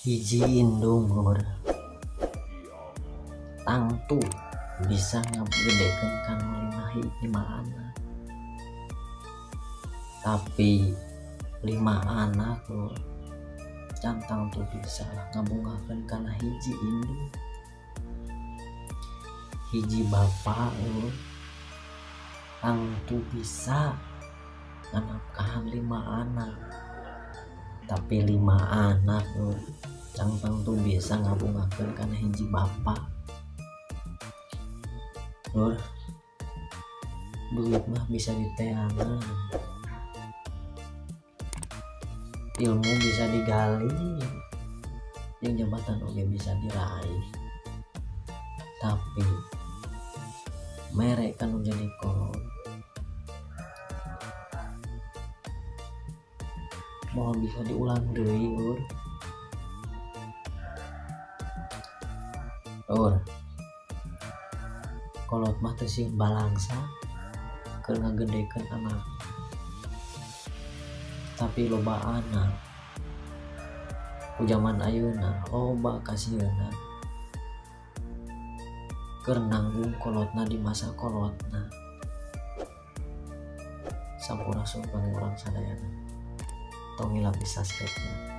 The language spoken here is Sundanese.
Hiji indung, lur, tangtu bisa ngagedekeun kana lima anak, tapi lima anak, lur, can tangtu bisa lah ngabungahkeun kana hiji indung. Hiji bapak, lur, tangtu bisa nganafkahan lima anak, tapi lima anak, lur, can tangtu bisa ngabungahkeun kana hiji bapak. Lur, duit mah bisa diteangan, ilmu bisa digali, yang jabatan oge bisa diraih, tapi mere kan jadi kolot moal bisa diulang deui, lur. Lur, kolot mah teu sieun balangsa keur ngagedekeun anak, tapi loba anak ku jaman ayeuna loba kasieunna keur nanggung kolotna di masa kolotna. Sampurasun kanggo urang sadayana. Tong hilap di subscribe.